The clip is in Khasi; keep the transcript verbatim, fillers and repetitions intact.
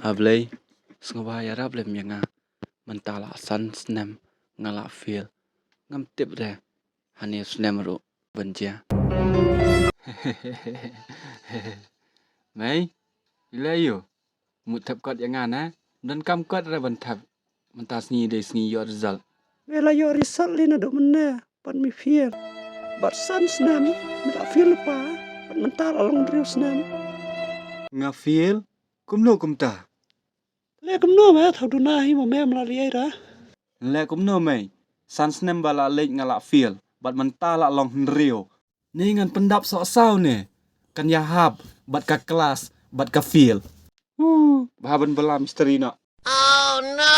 A Blei, sngewbha ïarap lem ïa nga. Mynta la san snem nga la fail. Ngam tip re hane snem ruh ban jia. Mei, ila ïoh. Mut thep kot ïa nga ne. Don kam kot re ban thep. Mynta sngi dei sngi ïoh result. Me la ïoh result lei naduh mynne, pat mi fail. Bad san snem, me la fail lypa, bad mynta la long hynriew snem. Nga fail? Kumno kumta? Le kumno me, thaw duna hi mo me, me la liai ra. Le kumno mei? San snem ba la leit nga la fail, bad mynta la long hynriew. Ni ngan pyndap soh saw ne. Kan ïa hap, bad ka klas, bad ka fail. Huh, bha ban bala misteri noh. Oh no!